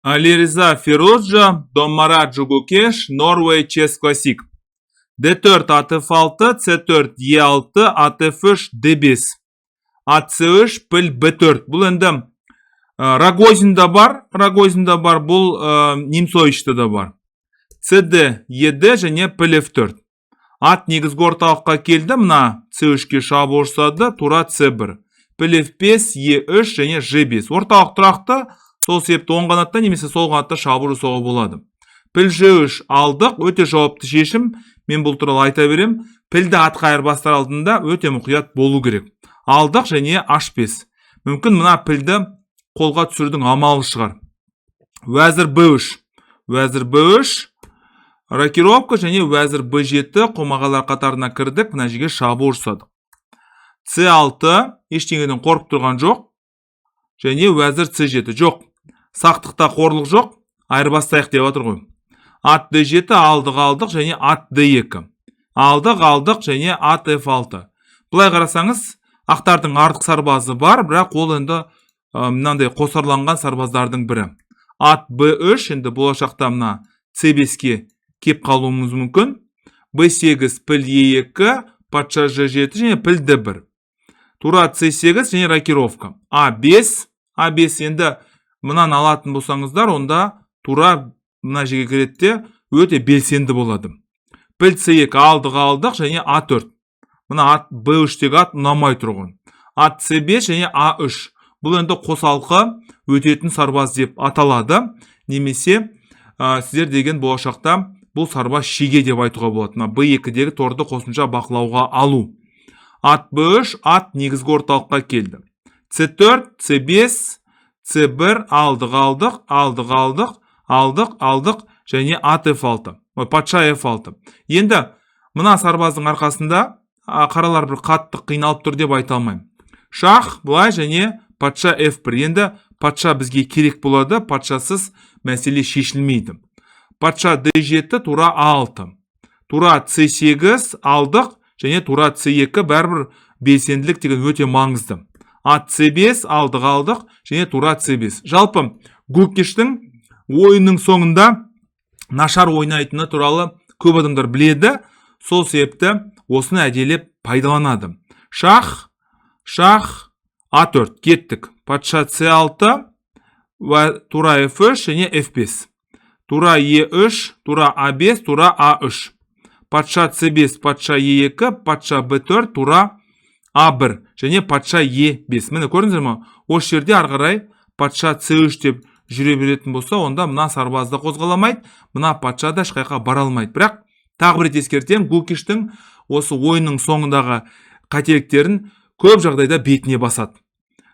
Алиреза Фируджа, Доммараджу Гукеш, Norway Chess Classic. D4, at F6, C4, E6, at F3, D5. At C3, піл B4. Бұл енді Рогозинда бар, Рогозинда бар, бұл Нимцовичта да бар. CD, ED және піл F4. Ат негізгі орталыққа келді, мына C3-ке шабуыл жасады, тура C1. Піл F5, E3 және G5. Орталық тұрақты, сол себепті оң қанатта немесе сол қанатта шабуыл жасауға болады. Піл G3 алдық, өте жауапты шешім. Мен бұл туралы айта берем. Пілді атқа айырбастар алдында өте мұқият болу керек. Алдық және H5. Мүмкін, мына пілді қолға түсірудің амалы шығар. Уәзір B3. Уәзір B3, рокировка және уәзір B7, қомағайлар қатарына кірдік, мына жерге шабуыл жасадық. C6, ештеңеден қорқып тұрған жоқ. Және уәзір C7, жоқ. Сақтықта қорлық жоқ, айырбастайық деп жатыр ғой. Ат D7, алдық, алдық және ат D2. Алдық, алдық және ат F6. Былай қарасаңыз, ақтардың артық сарбазы бар, бірақ ол енді мынандай қосарланған сарбаздардың бірі. Ат B3, енді болашақта мына C5-ке кеп қалуымыз мүмкін. B8, піл E2, патша G7 және піл D1. Тура C8 және рокировка. A5, A5, енді мынаны алатын болсаңыздар, онда тура мына жерге кіреді де, өте белсенді болады. Піл C2, алдық, алдық және A4. Мына ат B3-тегі ат ұнамай тұр ғой. Ат C5 және A3. Бұл енді қосалқы өтетін сарбаз деп аталады. Немесе сіздер деген болашақта бұл сарбаз шеге деп айтуға болады. Мына B2-дегі торды қосымша бақылауға алу. Ат B3, ат негізгі орталыққа келді. C4, C5, C1, алдық, алдық, алдық, алдық, алдық, алдық және ат F6. Ой, патша F6. Енді мына сарбаздың арқасында қаралар бір қатты қиналып тұр деп айта алмаймын. Шах былай және патша F1. Енді патша бізге керек болады, патшасыз мәселе шешілмейді. Патша D7, тура A6. Тура C8, алдық және тура C2, бәрібір белсенділік деген өте маңызды. Ат C5, алдық, алдық және тура C5. Жалпы Гукештің ойынның соңында нашар ойнайтыны туралы көп адамдар біледі. Сол себепті осыны әдейілеп пайдаланады. Шах, шах, А4, кеттік. Патша C6, тура F3 және F5. Тура E3, тура A5, тура A3. Патша C5, патша E2, патша B4, тура A1 және патша E5. Міне, көрдіңіздер ме? Осы жерде ары қарай патша C3 деп жүре беретін болса, онда мына сарбаз да қозғаламайды, мына патша да ешқайқа бара алмайды. Бірақ тағы бір рет ескертемін, Гукештің осы ойынның соңындағы қателіктерін көп жағдайда бетіне басады.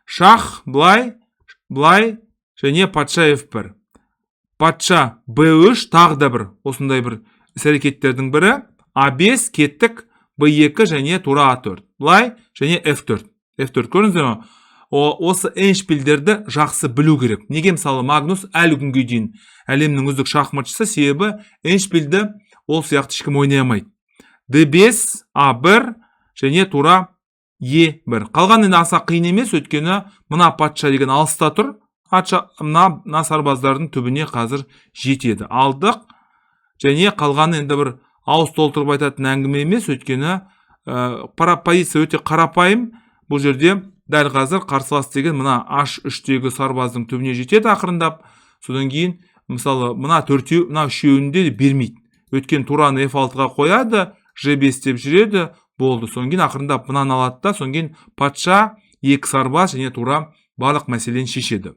Шах былай, былай және патша F1. Патша B3, тағы да бір осындай бір іс әрекеттердің бірі. A5, кеттік, B2 және тура A4. Былай және F4. F4, көрдіңіздер ме? Осы эндшпильдерді жақсы білу керек. Неге, мысалы, Магнус әлі күнге дейін әлемнің үздік шахматшысы? Себебі эндшпильді ол сияқты ешкім ойнай алмайды. D5, A1 және тура E1. Қалған енді аса қиын емес, өйткені мына патша деген алыста тұр. Патша мына сарбаздардың түбіне қазір жетеді. Алдық және қалғаны енді бір ауыз толтырып айтатын әңгіме емес, өйткені позиция өте қарапайым. Бұл жерде дәл қазір қарсылас деген мына H3-тегі сарбаздың түбіне жетеді ақырындап. Содан кейін, мысалы, мына төртеу, мына үшеуін де бермейді. Өйткені тураны F6-ға қояды, G5 деп жүреді, болды. Содан кейін ақырындап мынаны алады да, содан кейін патша, екі сарбаз және тура барлық мәселені шешеді.